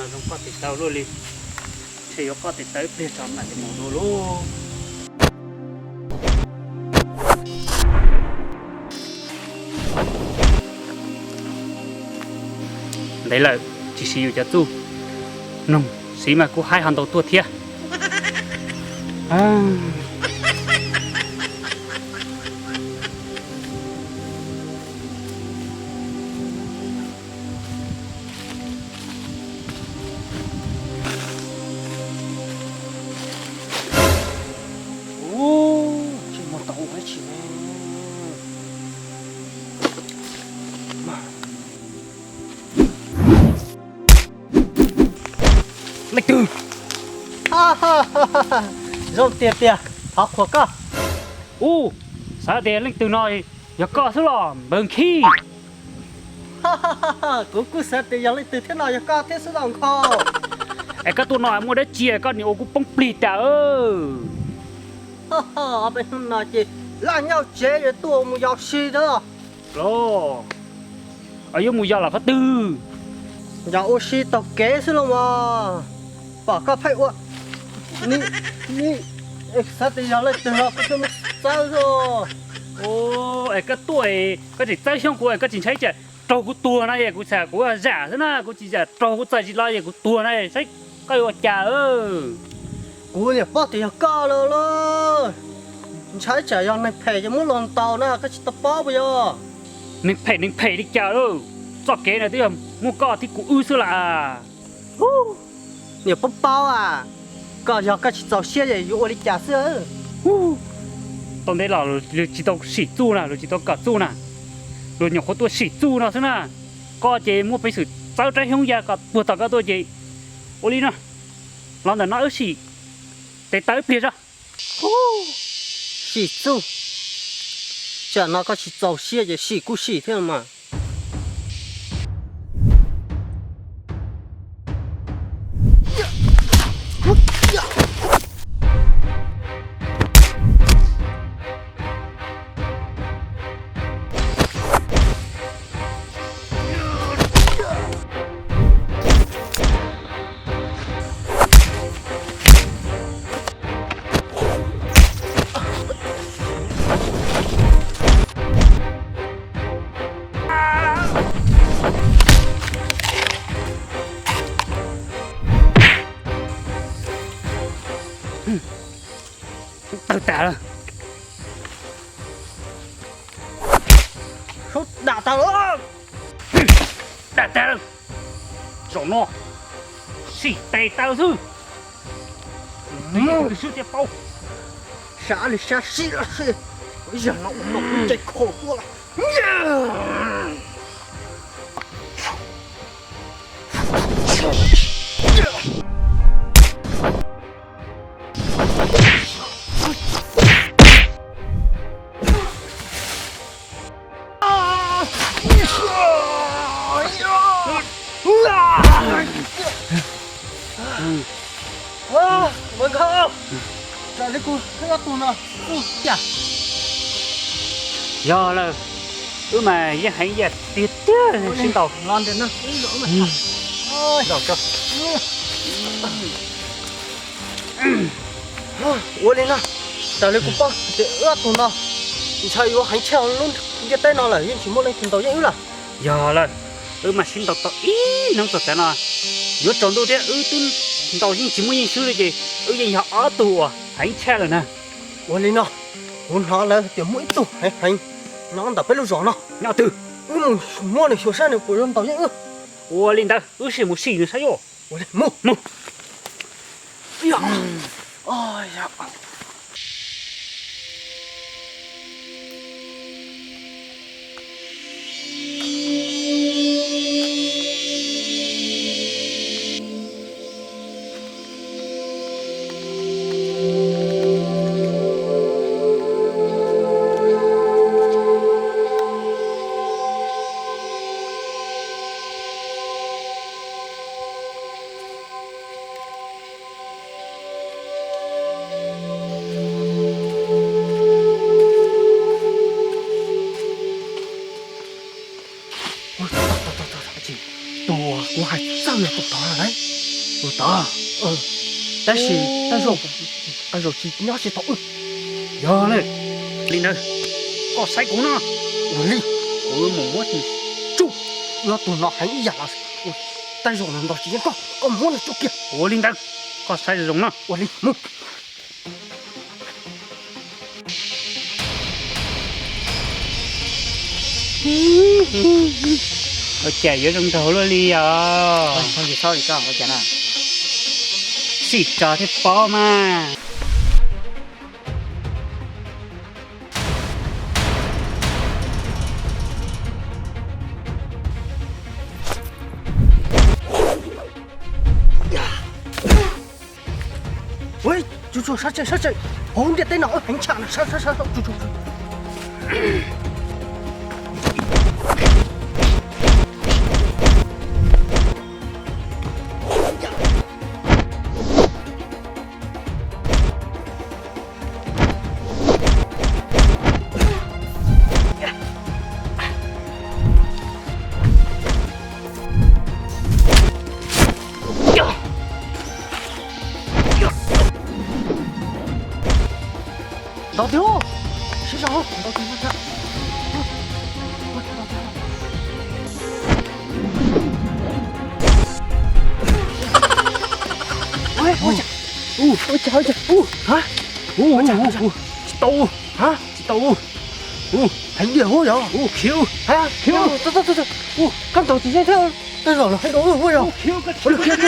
Zoo qoj tes taw luaj li, ntshe yuav qoj tes taw ib pliag tso mam li mus dua lauj. Ntev lawm tsis siv yus cov txuj, mloog siv mas kuj haib ho ntau tuaj thiab. Ub, tsis muaj tau ua dab tsi ne. Leej twg? Zoo tiag tiag, thov qhuas koj. Ub, xav tias leej twg no yog koj xwb los npawg Khib? Kuv kuj xav tias yog leej twg thiab no yog koj thiab xwb los nkhaus. Es koj tuaj no muaj dab tsi koj nim ua kuv poob plig tas? Ob peb hnub no ces laj nyob tsev es tuaj mus yos si xwb. Los, yuav mus yos los qhov twg? Yos ua si taug kev xwb los mas, pom koj pheej ua, ni, ni, xav tias yog leej twg los kuv thiaj muab txawb xwb. Es koj tuaj es koj tseem txawb xyoob kuv es koj tsis ntshai tsam raug kuv tuag no es kuv xav kuv zam xwb na, kuv tsis zam raug kuv txawm tsis los es kuv tuag na, saib koj yuav ua cas. Kuv niam paub tias yog koj lawm lauj. Ntshai tsam yog neeg phem ces muab luag ntaus na, koj tsis tau paub puas yog? Neeg phem neeg phem li cas lauj, txoj kev no twb yog muaj koj thiab kuv wb xwb las. Niam paub paub as, koj yog koj tsis txaus siab es yuav ua li cas xwb. Tau ntev los luag tsis tau sim txuj na, luag tsis tau kom txuj na, luag nyuam qhuav tuaj sim txuj no xwb na. Koj ces muaj peev xwm txawb rab xyoob ya kom puag tom koj tuaj ces ua li no, los ntawm no wb sim tes taw ib pliag zog. Sim txuj, tsam no koj tsis txaus siab ces sim kuj sim thiab mas. Tawg tas lawm. Sub dam tag lawm. Dam tag lawm. Zaum no sim tes taw xwb. Twb sib thiab paub. Sab li sab sib los sis, yog no ua tau kuv cai kho tuaj lawm. Mawv nkauj, raws li kuv ob tug no, ub cas. Yog lawm, wb mas yeej heev yam tiag tiag sib ntaus. Ua li no, raws li kuv paub tias wb ob tug no ntshai yuav heev tshaj lub ntiaj teb no lawm, yeej tsis muaj leej twg ntaus yeej wb lawm. Yog lawm, wb mas sib ntaus tau ib hnub txog tav no, yuav tsaus ntuj thiab wb twb ntaus yeej tsis muaj yeej swb li ces wb yeej yog ob tug uas heev tshaj lawm na. Ua li no, kuv hnov lawv tias muaj ib tug heev heev nyob ntawm peb lub zos no. Nyob twg? Wb mus muab nws xyuas saib nws puas yuav ntaus yeej wb. Ua li ntawd wb sim mus sim nws saib os. Mus. Tab sis Tab Zaum, Tab Zaum tsis nyob tsis tau wb. Yog li, li ntawd koj saib kuv no. Ua li, kuv mus muab nws tsuj. Wb ob tug no heev ib yam los Tab Zaum nws ntaus tsis yeej koj, koj muab nws tsuj kiag. Ua li ntawd, koj saib zoo no. Ua li, mus. Ua cas yuav zoo nraug luaj li os? Sij tso thiab pob mas. Ua, tsuj tsuj, sab tseg sab tseg, hauv ntiaj teb no heev tshaj na, sab sab sab, tsuj tsuj tsuj. Ntaus tiag, siv zog ntaus tiag. Ua cas, ua cas, ua cas, ha, tsis tau, ha, tsis tau, heev diam huab yog, khiv, ha, khiv, koj ntaus tsis yeej thiab, Tab Zaum los heev dua huab yog, khiv, khiv, khiv,